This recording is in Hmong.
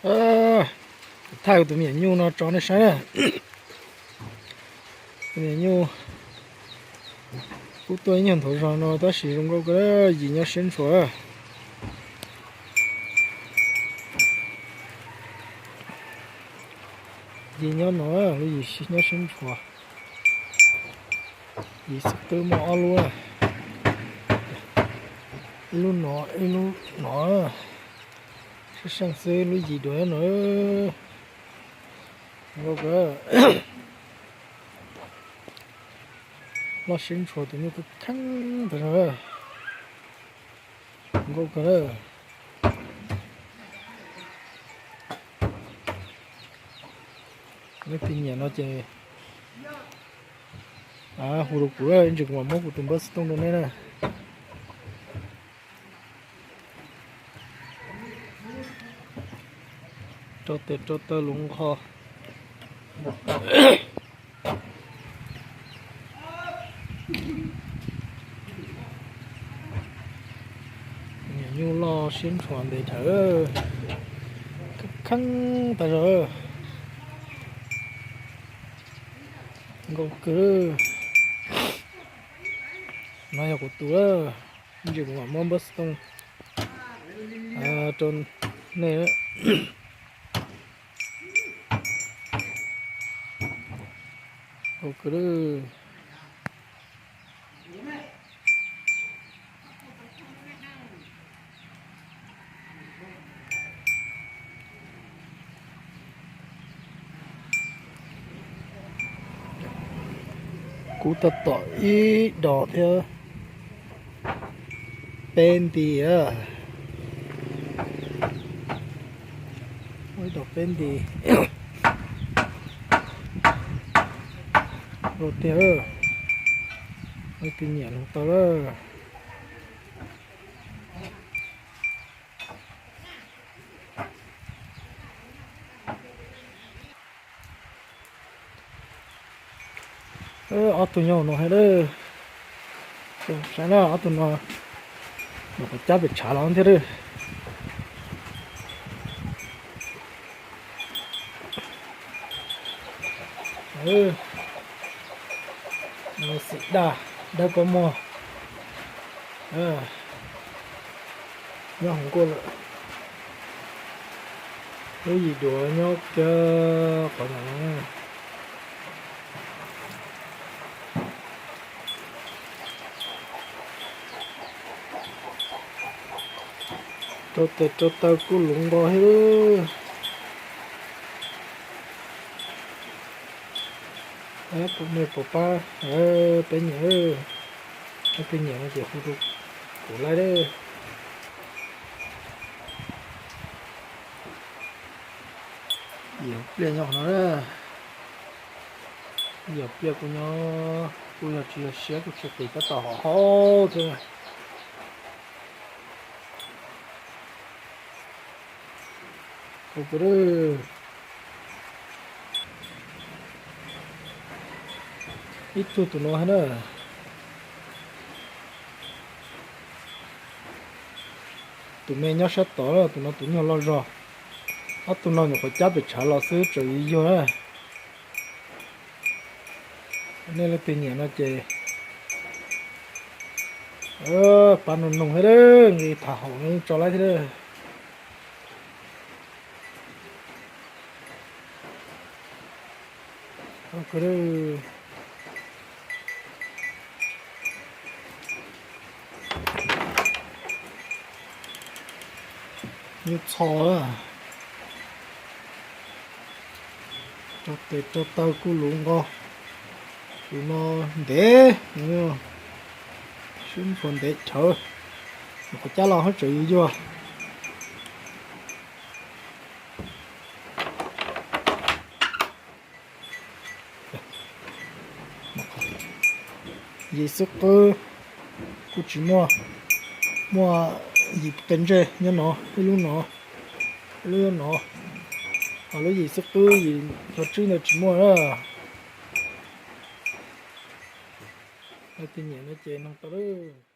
Thaij tus me nyuam nyuj no tso nej saib na. Tus me nyuam nyuj kuj tuaj ib nyuag nthuav zog no tab sis zoo nkauj kawg, yim nyob siab ntshua. Yim nyob no, lub yim nyob siab ntshua. Yim xwb twb muaj ob lub, ib lub no, ib lub no. Sab seej xwb lub yim dua no. Nkauj kawg. Loj siab ntshua tus nyuj kheej kheej tas zog. Nkauj kawg. Leej twg nyiam no ces hu rau kuv, ib ntsis kuv mam muab kuv tus npawb xov tooj rau nej na. Rau tes rau taw luv nqho. Nyuam nyuj loj siab ntshua ntev dhawv, kheej tas zog. Nkauj kawg. No yog kuv tus, ib ntsis kuv mam muab npawb xov tooj rau nej. Nkauj kawg. Kuv tau tom ib dos thiab peb nti. Ib dos peb nti. Ua tiag, leej twg nyiam no tau lawm. Ob tug nyob no thiab. Saib na, ob tug no, no qhov cab pem tshav los thiab. Xim daj dawb paug muag, nyob hauv nkuaj lawm. Lub yim duav nyob kiag qhov no. Rau tes rau taw kuj luv nqo thiab. Puas mej puas pab, peb nyiam, peb nyiam no ces hu rau kuv laij. Yog pliaj nyob qhov no, yog pliaj kuj nyob, kuj yog tsis yog siab kuj tsis qis tab tom hov haub thiab. Ib tug tus no thiab na. Tus me nyob sab tod, tus no tus nyuag loj zog. Ob tug no nyuam qhuav cab pem tshav los xwb tseem yuag yuag na. Nej leej twg nyiam no ces pab noog noog thiab, nqi tham haum no yeej tso laib thiab. Nyuj txho, rau tes rau taw kuj luv nqo. Tus no ntev, sib ntshuas ntev dhawv, qhov cab los hab tseem yuag yuag. Yim xwb qwb, kuj tsis muaj, muaj yim qe ntsej nyob no, ib lub no, ib lub no, ho lub yim xwb qwb yim cov tswb ntawd tsis muaj na. Leej twg nyiam no ces noog tau lawm.